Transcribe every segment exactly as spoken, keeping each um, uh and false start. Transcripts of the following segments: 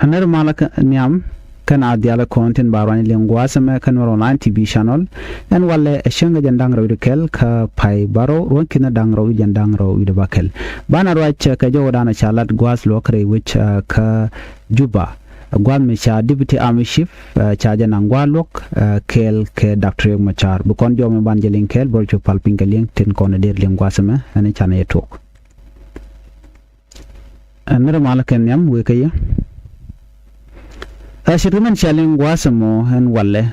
Ɛ nɛr malä kä nhiam kɛn a dhialɛ kɔn tin ba ruany liŋ gua̱a̱th ɛmɛ kä Nuɛr Online T V channel. Ɛn walɛ ɛ cäŋ kɛ jɛn da̱ŋ rɛw wi̱cdɛ kɛl kä pay bärɔw ruɔ̱n ki̱n da̱ŋ rɛw wi̱c jɛn da̱ŋ rɛw wi̱cdɛ bäkɛl. Banɛ ruac kɛ jɔwädan ca lat gua̱a̱th luɔ̱k rɛy wec kä Juba. Gua̱a̱th mi ca Deputy Army Chief ca jɛ naŋ gua̱a̱th luɔ̱k kɛɛl kɛ Doctor Riek Machar. Bi kɔn jɔw mi ban jɛ liŋ kɛɛl bä rɔ cu pal piny kɛ liŋ tin kɔn dee liŋ gua̱a̱th ɛmɛ ɛn canɛ yɛ tuɔɔk. Ɛ nɛr malä kɛ nhiam wëë kä yɛ. Ɛ ce̱tkɛ min ca liŋ gua̱a̱th ɛmɔ ɛn walɛ.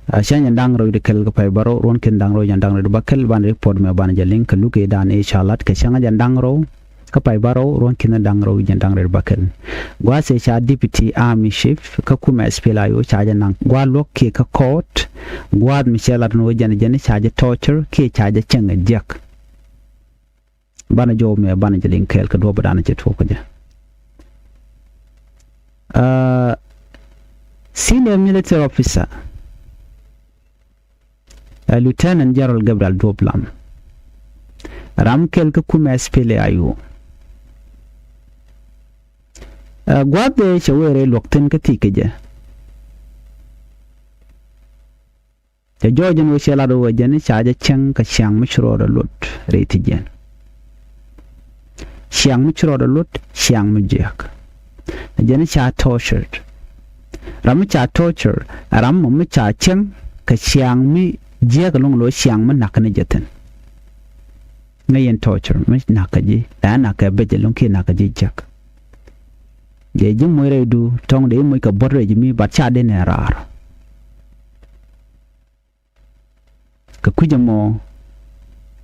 Ɛ cäŋ jɛn da̱ŋ rɛw wi̱cdɛ kɛl kä pay bärɔw ruɔ̱n ki̱n da̱ŋ rɛw jɛn da̱ŋ rɛw wi̱cdɛ bäkɛl banɛ report mɛ banɛ jɛ liŋ kɛ luk i̱ dan i̱ ca lat kɛ cäŋ jɛn da̱ŋ rɛw kä pay bärɔw ruɔ̱n ki̱n da̱ŋ rɛw jɛn da̱ŋ rɛw wi̱cdɛ bäkɛl. Gua̱a̱th ëë ca Deputy Army Chief kä kumɛ SPLA-IO ca jɛ naŋ gua̱a̱th luɔ̱k kiɛ kä court. Gua̱a̱th mi cɛ lat ni wä jɛn jɛn ca jɛ torture kiɛ ca jɛ cäŋ ɛ jiäk. Banɛ jɔw mɛ banɛ jɛ liŋ kɛɛl kɛ duɔ̱p dan cɛ tuɔɔk kä jɛ. Senior military officer, Lieutenant General Gabriel Duop Lam, ram kɛl kä kumɛ SPLA-IO. Gua̱a̱th ëë cɛ wëë rɛy luɔ̱k thi̱n kä thi̱i̱ kɛ jɛ. Cɛ jɔɔc ɛn ɣöö cɛ lat ɣöö jɛn ca jɛ cieŋ kɛ ciaŋ mi ci rɔɔdɛ luɔt rɛy thi̱jiɛn. Ciaŋ mi ci rɔɔdɛ luɔt, ciaŋ mi jiääk. Jɛn ca tortured. Ram mi ca torture ɛ ram mi ca cieŋ kɛ ciaŋ mi jiääk ɛlɔ̱ŋ lo̱c ciaŋ mi na̱k ni jɛ thi̱n. Ŋäc yɛn torture mi na̱k kɛ ji̱, la na̱k kɛ bec ɛlɔ̱ŋ kiɛ na̱k kɛ ji̱ jiääk. Jɛ ji̱ moc rɛydu tɔ̱ŋ dee moc kɛ buɔ̱t rɛy ji̱ mi bat ca dee nɛ raar. Kɛ kui̱c ɛmɔ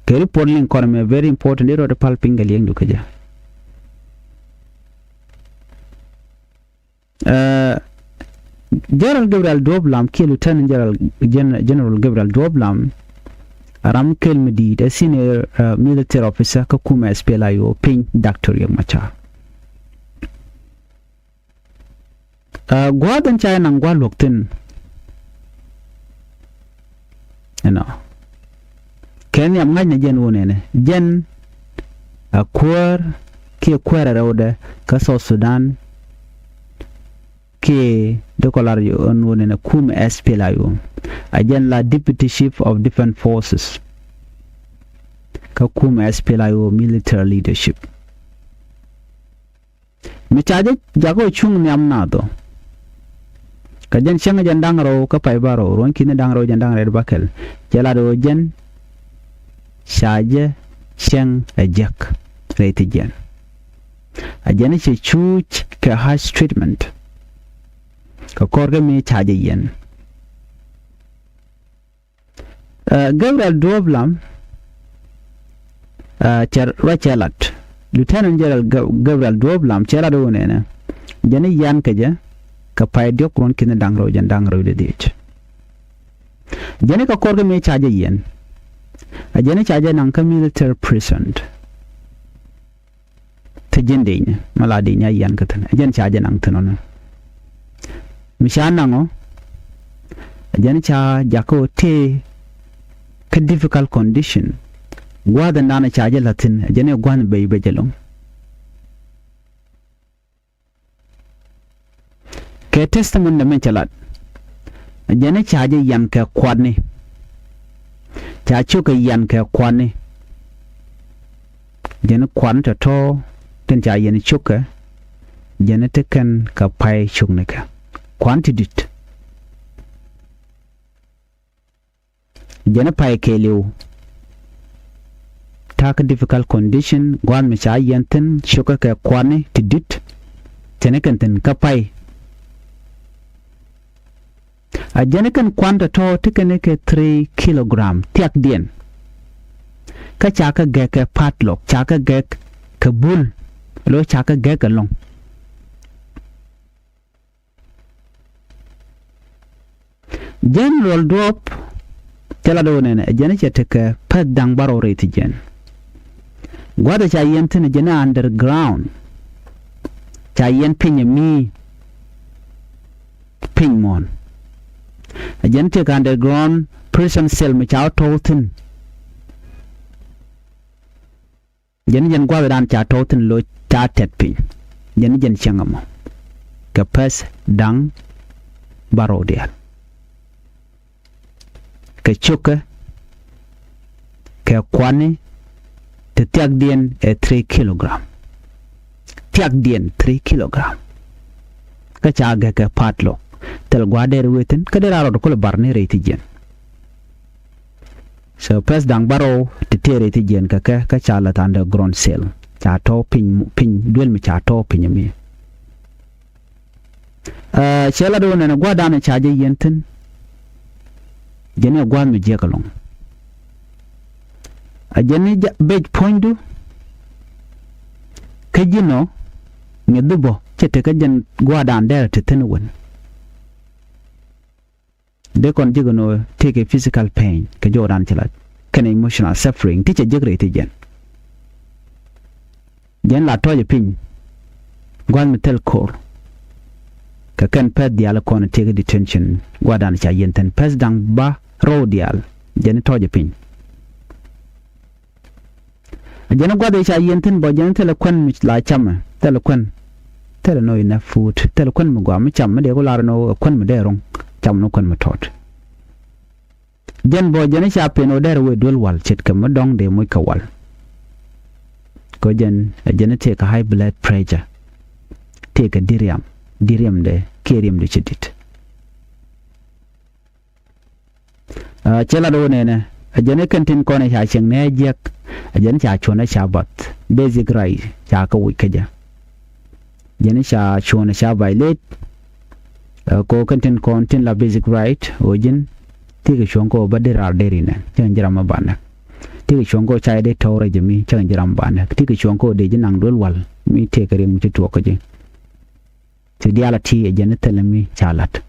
kɛ report liŋ kɔn ɛmɛ very important i̱ rɔɔdɛ pal piny kɛ liɛŋdu kä jɛ. General Gabriel Duop Lam kiɛ Lieutenant General, General Gabriel Duop Lam, ram kɛl mi di̱i̱t ɛ senior military officer kä kumɛ SPLA-IO piny Doctor Riek Machar. Gua̱a̱th ɛn ca jɛ naŋ gua̱a̱th luɔ̱k thi̱n. Ɛnɔ kɛ nhiam ŋa̱cnɛ jɛn wä nɛnɛ jɛn a kuäär kiɛ kuäär a rɛwdɛ kä South Sudan. Kiɛ dee kɔ lar ɛn wä nɛnɛ kumɛ SPLA-IO. A jɛn la Deputy Chief of Defense Forces kä kumɛ SPLA-IO military leadership. Mi ca jɛ jakä cuŋ nhiam nath ɔ. Kɛ jɛn cäŋ jɛn da̱ŋ rɛw kä pay bärɔw ruɔ̱n ki̱n da̱ŋ rɛw jɛn da̱ŋ rɛw bäkɛl. Cɛ lat ɣöö jɛn ca jɛ cäŋ ɛ jiäk rɛy thi̱jiɛn. A jɛn cɛ cuuc kɛ harsh treatment. Kɛ kɔr kä mi ca jɛ yɛn. Gabriel Duop Lam, cɛ ruac cɛ lat. Lieutenant General Gabriel Duop Lam cɛ lat wä nɛnɛ. Jɛn i̱ yan kɛ jɛ kɛ pay diɔ̱k ruɔ̱n ki̱n da̱ŋ rɛw jɛn da̱ŋ rɛw dee dhiec. Jɛn i̱ kɛ kɔr kä mi ca jɛ yɛn. A jɛn i̱ ca jɛ naŋ kä military prison. Te ji̱n di̱ny mi la di̱ny a yɛn kä thi̱n a jɛn ca jɛ naŋ thi̱n ɔnɔ. Mi ca naŋ ɔ a jɛn ca jakä ɔ tëë kä difficult condition. Gua̱a̱th ɛn dan ca jɛ la̱th thi̱n a jɛn ɛ gua̱n bey bɛ jɛ lo̱ŋ. Kɛ testimony dɛ min cɛ lat. Jɛn ca jɛ yan kɛ kuatni. Ca cukɛ yan kɛ kuatni. Jɛn kuatni tɔ̱tɔ̱ tin ca yɛn cukɛ. Jɛn ti kɛn kɛ pay cuknikɛ kuatni ti di̱t. Jɛn pay kɛɛliw. Ta̱a̱ kä difficult condition gua̱a̱th mi ca yɛn thi̱n cukɛ kɛ kuatni ti di̱t. Thi̱n kɛn thi̱n kä pay. A jɛn kɛn kuatni tɔ̱tɔ̱ ti kɛn kɛ three kilogram thiakdiɛn. Kä ca kä gɛk kɛ padlock ca kä gɛk kɛ bul. Lo ca kä gɛk kɛ lo̱ŋ. General Duɔp cɛ la do̱n ɛnɛ jɛn cɛ tekɛ pek da̱ŋ bärɔw rɛy ti jɛn. Gua̱th ca yɛn thi̱n jɛn underground. Ca yɛn piny mi piny muɔ̱ɔ̱n. Jɛn tekɛ underground prison cell mi ca wä tɔ̱w thi̱n. Jɛn jɛn gua̱th dan ca tɔ̱w thi̱n lo̱c ca tɛt piny. Jɛn jɛn cäŋ ɛmɔ. kɛ pɛth da̱ŋ bärɔw diaal. Kɛ cio̱kä kɛ kuani ti thiakdiɛn ɛ three kilogram. Thiakdiɛn three kilogram. Kä ca gɛk kɛ padlock. Thil gua̱a̱th deri wee thi̱n kä deri a rɔɔd kulɛ bar ni rɛy ti jiɛn. So pɛth da̱ŋ bärɔw ti tëë rɛy ti jiɛn kɛ kɛ kä ca la̱th underground cell. Ca tɔ̱ piny, piny duel mi ca tɔ̱ piny mi. Cɛ lat ɣöö nɛnɛ gua̱a̱th danɔ ca jɛ yiɛn thi̱n. Jɛn i̱ ɛ gua̱a̱th mi jiäk ɛlɔ̱ŋ. A jɛn i̱ bec puɔ̱nydu kä ji̱n ɔ ŋi̱th bä cɛ tekä jɛn gua̱a̱th danɔ dɛrɛ te thi̱n wen. Dee kɔn ji̱ kɛ nɔ tëëkɛ physical pain kɛ jɔɔdan ci la kɛnɛ emotional suffering ti cɛ jek rɛy ti jɛn. Jɛn la tɔ̱ɔ̱cɛ piny gua̱th mi thil ko̱r. Kɛ kɛn pɛth diaal kɔn tëëkɛ detention gua̱dan ca yiɛn thi̱n pɛth da̱ŋ bärɔw diaal. Jɛn tɔ̱ɔ̱cɛ piny. Jɛn gua̱th i̱ ca yiɛn thi̱n bä jɛn thilɛ kuän mi la camɛ thilɛ kuän. Thilɛ nɔ inɛ food thilɛ kuän mi gua̱a̱ mi cam mi dee ku lar nɔ kuän mi dee ro̱ŋ. Cam nɔ kuän mi tɔt. Jɛn bä jɛn i̱ ca pen ɔ dɛr wee duel wal ce̱tkɛ mi dɔ̱ŋ dee moc kɛ wal. Kɛ jɛn ɛ jɛn i̱ tëëkɛ high blood pressure. Tëëkɛ diriam diriam dee kiɛ riɛmdu ci di̱t. Cɛ lat ɣöö nɛnɛ ɛ jɛn i̱ kɛn tin kɔn ɛ ca cieŋ nɛ jiɛk. Ɛ jɛn ca cuɔ̱n ɛ ca bath basic right ca kɛ wi̱c kä jɛ. Jɛn i̱ ca cuɔ̱n ɛ ca violate. Ɛ ko kɛn tin kɔn tin la basic right ɣöö ji̱n ti̱i̱ kɛ cuɔ̱ŋ kɛ ɣöö bä dee raar dee rinɛ cä kɛn ji̱ ram mi banɛ. Ti̱i̱ kɛ cuɔ̱ŋ kɛ ɣöö ca jɛ dee tɔ̱w rɛc mi cä kɛn ji̱ ram banɛ ti̱i̱ kɛ cuɔ̱ŋ kɛ ɣöö dee ji̱ naŋ duel wal mi tëëkɛ riɛŋ mi ci tuɔɔk kä ji̱. Ti diaal a ti ɛ jɛn i̱ thilɛ mi ca la̱t.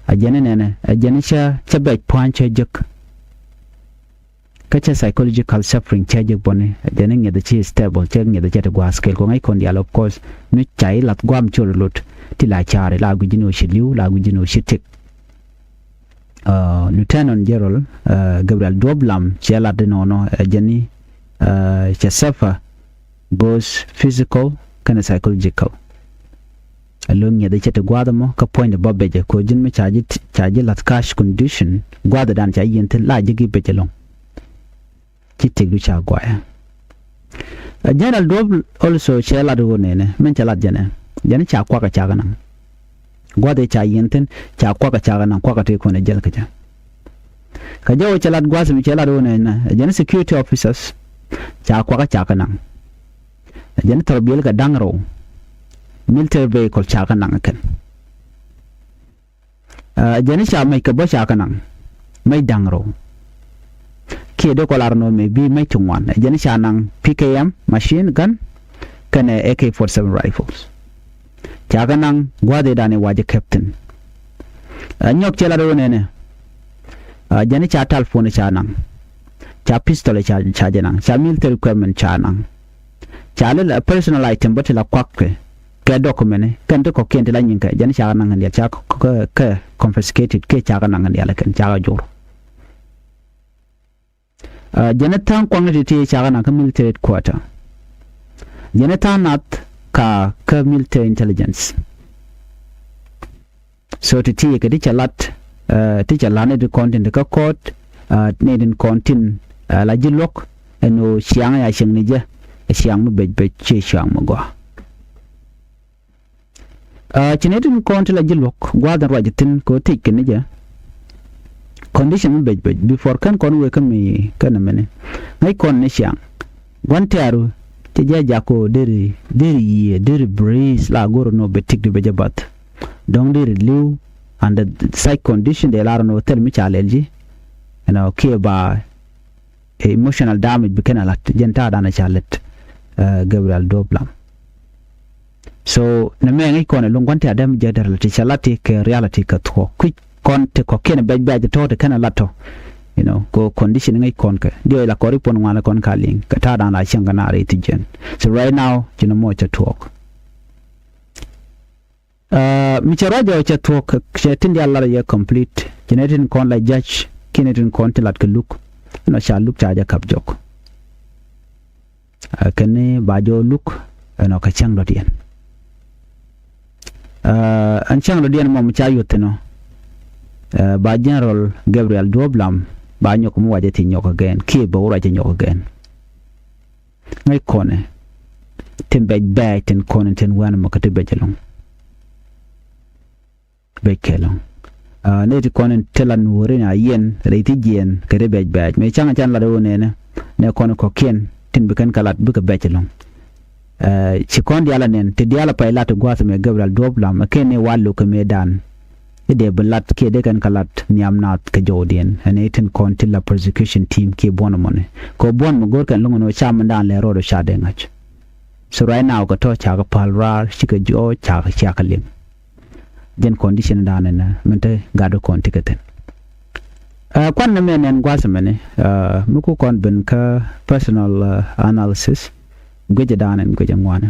A jɛn i̱ nɛnɛ a jɛn i̱ cä cä bɛc pua̱ny cä jek. Kä cä psychological suffering cä jek bɔni a jɛn i̱ ŋiɛth a ci stable cä ŋiɛth a cä ti gua̱a̱th kɛl kɔ ŋäc kɔn diaal of course. Mi ca i̱ lath gua̱a̱m col lot ti la ca̱ri la gui̱c ji̱n ɣöö ci li̱w la gui̱c ji̱n ɣöö ci tëk. Lieutenant General Gabriel Duop Lam cɛ lat inɔnɔ ɛ jɛn i̱ cɛ suffer both physical kɛnɛ psychological. Ɛ lo̱ ŋiɛth ɛ cɛ ti gua̱a̱th ɛmɔ kä puɔ̱nydɛ bä becɛ ko̱ ji̱n mi ca ji̱ lath cash condition gua̱a̱th ɛ dan ca yiɛn thi̱n la ji̱ gi̱ becɛ lo̱ŋ. Ci tëkdu ca guayɛ. Ɛ General Duop also cɛ lat ɣöö nɛnɛ min cɛ lat jɛnɛ jɛn ca kuak ɛ cakɛ naŋ. Gua̱th ɛ ca yiɛn thi̱n ca kuak ɛ cakɛ naŋ kuak ɛ tëë kuɔn ɛ jäl kä jɛ. Kä jɛ ɣöö cɛ lat gua̱th mi cɛ lat ɣöö nɛnɛ ɛ jɛn security officers ca kuak ɛ cakɛ naŋ. Ɛ jɛn thɔr biël kɛ da̱ŋ rɛw military vehicle cakɛ naŋ ɛ kɛn. Ɛ jɛn ca mec kɛ bä ca kä naŋ mec da̱ŋ rɛw. Kiɛ dee kɔ lar nɔ mɛ bi mec ti ŋuan ɛ jɛn ca naŋ P K M machine gun kɛnɛ A K forty seven rifles. Ca kä naŋ gua̱a̱th i̱ dan i̱ wacɛ captain. Ɛ nyɔk cɛ lat ɣöö nɛnɛ ɛ jɛn ca telephone ca naŋ. Ca pistol ca ca jɛ naŋ ca military equipment ca naŋ. Ca lɛ la personal item bä ti la kuak kɛ kɛ document kɛn ti kɔ̱kiɛn ti la nyiŋ kɛ jɛn ca kɛ naŋ kɛn diaal ca kɛ kɛ confiscated kɛ ca kɛ naŋ kɛn diaal kɛn ca kɛ jor. Jɛn tha̱a̱ŋ kuaŋni ti ti ca kɛ naŋ kä military headquarter. Jɛn tha̱a̱ŋ nath ka kä military intelligence. So ti ti kɛ ti cɛ lat ti cɛ lat ni ti kɔn tin ti kä kɔɔt ni tin kɔn tin la ji̱ luɔ̱k ɛn ɣöö ciaŋ ya cieŋ ni jɛ. Ɛ ciaŋ mi bec bec ciɛ ciaŋ mi gɔaa. Ci ni tin kɔn ti la ji̱ luɔ̱k gua̱a̱th in ruac thi̱n kɛ ɣöö thiec kɛ ni jɛ. Condition mi bec bec before kɛn kɔn wëë kä mi kɛn ɛmɛni ŋäc kɔn ni ciaŋ. Gua̱n tɛ̈ru ti jɛ jak kɛ ɣöö deri deri yiëë deri breeze la go̱r ɛn ɣöö bɛ tik di bɛ jɛ bath. Dɔ̱ŋ deri li̱w under such condition dee lar ɛn ɣöö thil mi ca lɛl ji̱. Ɛn ɣöö kiɛ ba emotional damage bi kɛn a la̱t jɛn ta̱a̱ dan a ca lät. Gabriel Duop Lam. So nɛ mɛ ŋäc kɔn ɛlɔ̱ŋ gua̱n ti a däm jɛ dɛr lät ti ca la̱t ti kɛ reality kɛ thuɔ̱k kui̱c kɔn ti kɔ̱kiɛn bɛc bɛc tɔ̱ ti kɛn a la̱t tɔ̱. You know kɛ condition ŋäc kɔn kɛ diɔ̱ɔ̱c la kɔri puɔn ŋuan kɔn ka liŋ kɛ ta̱a̱ dan la cieŋ kɛ naar i̱ ti jiɛn. So right now ci nɔ mɔ cɛ tuɔɔk. Mi cɛ ruac jɔɔc cɛ thuɔ̱k cɛ tin diaal lar yɛ complete ci nɛ tin kɔn la judge kiɛ nɛ tin kɔn ti lat kɛ luk. Ɛnɔ ca luk ca jɛ kap jɔk. Kɛn ni ba jɔɔc luk ɛnɔ kɛ cäŋ dɔ̱diɛn. Ɛn cäŋ lɔdiɛn mɔ mi ca yuɔth thin ɔ, ba General Gabriel Duɔp Lam ba nyɔk mi wacɛ ti nyɔk again kiɛ bɛ wä ruacɛ nyɔk again. Ŋäc kɔnɛ tin bɛc bɛɛc tin kɔnɛ tin wɛn mɔ kä ti bɛc ɛlɔŋ. Bɛc kɛ lɔŋ. Nɛ ti kɔn in ti la nuɔri na yɛn rɛy ti jiɛn kɛ ti bɛc bɛc mɛ caŋ can lat wä nɛnɛ. Nɛ kɔn kɔkiɛn tin bi kɛn ka lat bikɛ bɛc lɔŋ. Ci kɔn dial a nɛn ti dial a pay lat ti guath mɛ Gabriel Duɔp Lam ɛ kɛn ni wal luk kɛ mɛ dan. Idɛ bi lat kiɛ dee kɛn ka lat nhiam naath kɛ jɔwdiɛn ɛn itin kɔn ti la prosecution team kiɛ buɔn mɔni kɛ buɔn mɛ go̱r kɛn luŋ ni wä cam dan lɛ rɔɔd wä ca dee ŋa̱c. So right now kɛ tɔ cakɛ pal raar cikɛ jɔɔc cakɛ ciakɛ liŋ. Jɛn condition dan ɛnɛ min te gat kɔn ti kɛ thin. Kuan ni mɛ nɛn gua̱th mɛni mi ku kɔn ben kä personal analysis. Guecɛ dan ɛn guecɛ ŋuani.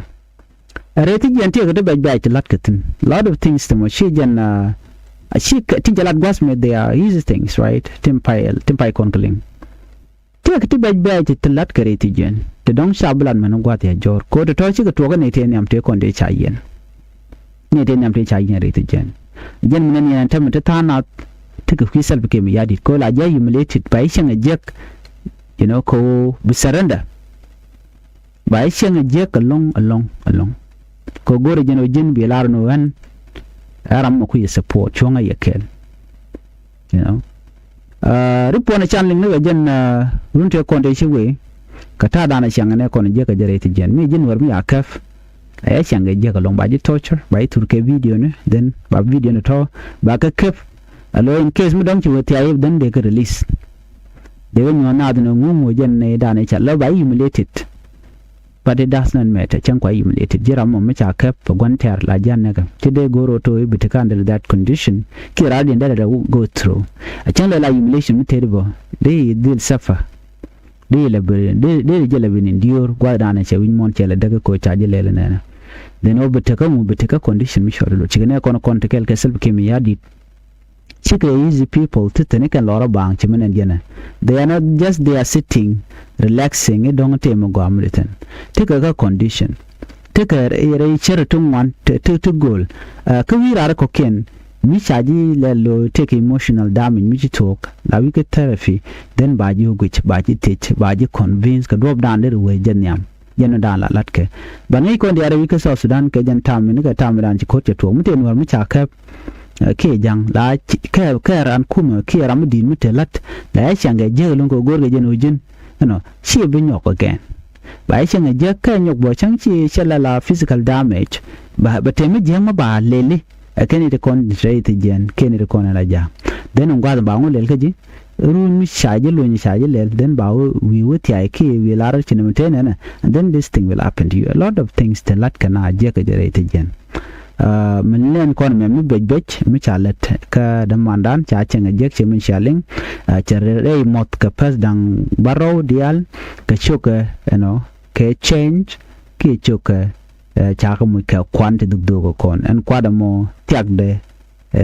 Ɛ rɛy ti jiɛn tiɛk ti bɛc bɛc ti lat kɛ thin lot of things ti mɔ ci jɛn a ci tin cɛ lat gua̱th mɛ they are easy things, right? Tin pay tin pay kɔn kɛ liŋ. Tëëk ti bɛc bɛɛc ti la̱t kɛ rɛy ti jiɛn ti dɔ̱ŋ ca bi lat mɛn gua̱th ya jɔ̱ɔ̱r ko̱ ti tɔ̱ cikɛ tuɔɔk ni tëë nhiam tëë kɔn tëë ca yiɛn. Ni tëë nhiam tëë ca yiɛn rɛy ti jiɛn. Jiɛn mi nɛn yɛn tɛmɛ ti tha̱a̱ŋ nath ti kɛ kui̱ Salva Kiir Mayardit ko̱ la jiɛ humiliated ba i̱ cieŋ a jiäk. You know, ko̱ bi surrender. Ba i̱ cieŋ a jiäk alɔ̱ŋ alɔ̱ŋ alɔ̱ŋ. Ko̱ go̱rɛ jiɛn ɔ jiɛn bi lar ni ɣän. Ɛ ram mɔ kui̱ support cuɔ̱ŋ a yɛ kɛl. You know. Ri puɔ̱n ɛ can liŋ ni kɛ jɛn run tëë kɔn tëë ci wee kɛ ta̱a̱ dan ɛ ciaŋ nɛ kɔn jiäk kɛ jɛ rɛy ti jiɛn mi ji̱n wär mi a käp. Ɛ ciaŋ kɛ jiäk ɛlɔ̱ŋ ba ji̱ torture ba ji̱ thur kɛ video ni then ba video ni tɔ̱ ba kɛ käp. Alo in case mi dɔ̱ŋ ci wee thia̱a̱ yep then dee kɛ release. Dee kɛ nyuɔ̱ɔ̱n naath ni ŋuŋ wee jɛn ni dan ɛ ca lɔ ba ji̱ humiliated. But it does not matter. Cäŋ kua humiliated. Ji̱ ram mɔ mi ca käp pɛ gua̱n tɛ̈r la ji̱ anɛkɛ. Ci dee go̱o̱r ɣöö to̱ i̱ bi tekɛ under that condition kiɛ raar diɛn derɛ rɛ go through. A cäŋ lɛ la humiliation mi tëëd bä dee i̱ dhil suffer. Dee i̱ lɛ bi dee dee jɛ lɛ bi ni diöör gua̱thdan cɛ wi̱c muɔ̱n cɛ lɛ däk ko̱ ca ji̱ lɛl nɛnɛ. Then ɣöö bi tekɛ ŋu bi tekɛ condition mi cɔɔd lo̱c cikɛ nɛ kɔn kɔn tekɛl kɛ Salva Kiir Mayardit. Cikɛ easy people ti thini kɛn lɔrɔ baaŋ ci mi nɛn jɛnɛ. They are not just they are sitting, relaxing i̱ dɔ̱ŋ tëë mi gɔaa mi di thi̱n. Tekɛ kä condition. Tekɛ rɛy cär ti ŋuan ti ti go̱o̱l. Kä wi̱i̱ raar kɔ̱kiɛn mi ca ji̱ lɛl lo̱o̱ tekɛ emotional damage mi ci thuɔ̱k la wi̱i̱ kä therapy. Then ba ji̱ guic ba ji̱ thiec ba ji̱ convince kɛ duɔ̱ɔ̱pdan deri wee jɛ nhiam. Jɛn dan la latkɛ. Ban ŋäc kɔn diaal wi̱i̱ kä South Sudan kɛ jɛn tam ni kɛ tam dan ci ko̱t cɛ tuɔɔk mi tëë nuɔr mi ca kɛp. Kiɛ ja̱ŋ la kɛp kɛ ran kumɛ kiɛ ram mi di̱i̱t mi te la̱t la ya ciaŋ kɛ jiäk lo̱ŋ kɛ go̱o̱r kɛ jɛn ɣöö ji̱n. Ɛnɔ ci bi nyɔk again. Ba ya ciaŋ kɛ jiäk kɛ nyɔk bɔ cäŋ ci cɛ la la physical damage. Ba ba tëë mi jiäk mi ba leli. Ɛ kɛn it kɔn rɛy thi jiɛn kɛn it kɔn ɛn la ja̱a̱ŋ. Then in gua̱th ba ŋu lel kä ji̱. Run mi ca ji̱ luny ca ji̱ lɛl then ba wee wi̱i̱ wä thia̱a̱c kiɛ wi̱i̱ lar ci ni mi tëë nɛnɛ. And then this thing will happen to you. A lot of things te la̱t kɛ na jiäk kɛ jɛ rɛy te jiɛn. Min lɛn kɔn mɛ mi bec bec mi ca lɛt kä dämandan ca cieŋ a jiäk ci min cia liŋ. Cɛ rɛy mɔth kɛ pɛth da̱ŋ bärɔw diaal kɛ cokɛ ɛnɔ kɛ change kiɛ cokɛ. Ca kɛ muc kɛ kuan ti dhuk dhuk kɛ kɔn ɛn kuat ɛmɔ thiakdɛ.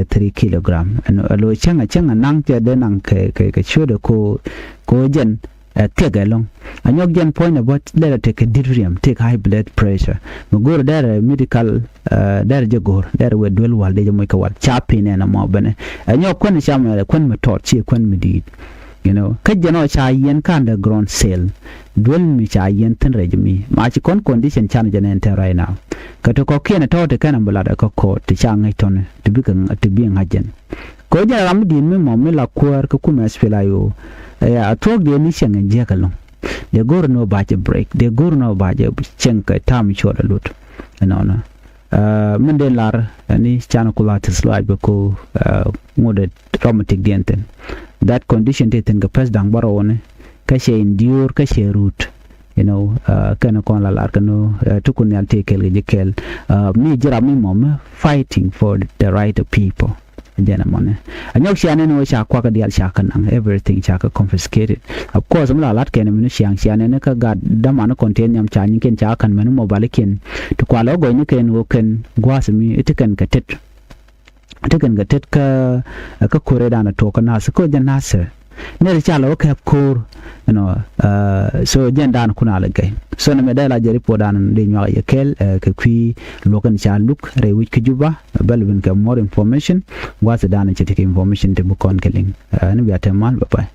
Three kilogram ɛn ɛ lo̱ cäŋ ɛ cäŋ ɛ naŋ cɛ dee naŋ kɛ kɛ kɛ ciötdɛ ko ko jɛn. Ɛ thiɛk ɛlɔ̱ŋ. A nyɔk jɛn puɔ̱nydɛ bä derɛ tekɛ delirium, tekɛ high blood pressure. Mi go̱o̱r derɛ medical derɛ jɛ go̱o̱r derɛ wee duel wal dee jɛ moc kɛ wal ca pin ɛn ɛmɔ bɛnɛ. Ɛ nyɔk kuän cam ɛ kuän mi tɔt ci kuän mi di̱i̱t. You know, kä jɛn ɔ ca yiɛn kä underground cell. Duel mi ca yiɛn thi̱n rɛc mi ma ci kɔn condition can jɛ nɛn te right now. Kɛ ti kɔkiɛn ɛ tɔ̱ ti kɛn ɛn bi lat ɛ kä court ti ca ŋäc tɔ̱ni ti bikɛ ti bi ŋa̱c jɛn. Kɛ ɣöö jɛn ram mi di̱i̱t mi mɔ mi la kuäär kä kumɛ S P L A I O. Ɛ a thuɔ̱k diɛ ni cieŋ in jiäk ɛlɔ̱ŋ. Dee go̱r ni ɣöö ba jɛ break dee go̱r ni ɣöö ba jɛ cieŋ kɛ ta̱a̱ mi cuɔt a lut. Ɛnɔnɔ. Min dee lar ɛni can ku la ti sluac bɛ ko ŋot ɛ rɔm mi tik diɛn thi̱n. That condition ti thi̱n kɛ pɛth da̱ŋ bärɔwni kä cɛ endure kä cɛ rut. You know, kɛn kɔn la lar kɛ ni tukun nhial ti kɛl kɛ ji̱ kɛl. Mi ji̱ ram mi mɔ mi fighting for the right of people. Jɛn ɛmɔni a nyɔk cianɛ ni wä ca kuakä diaal ca kä naŋ everything ca kä confiscated. Of course mi la lat kɛn mi ni ciaŋ cianɛ ni kä gat däman kɔn ti nhiam ca nyiŋ kɛn ca kän mɛn mɔ balikiɛn. Ti kualɛ wä gɔcni kɛn wä kɛn gua̱a̱th mi ti kɛn kɛ tet. Ti kɛn kɛ tet kä kä koredan a tuɔk kä nath kä jɛ nath. Nɛy ti ca lɛ wä kɛp ko̱o̱r, you know, uh, so jɛn dan kun a lɛ gɛy. So nɛmɛ dee la jɛ report dan di nyuak yɛ kɛɛl, uh, kɛ kui̱ luɔk in ca luk rɛy wi̱c kä Juba, bɛ lɛ ben kɛ more information, gua̱th dan cɛ ti kɛ information ti bi kɔn kɛ liŋ. Uh, ni bia te mal, bye bye.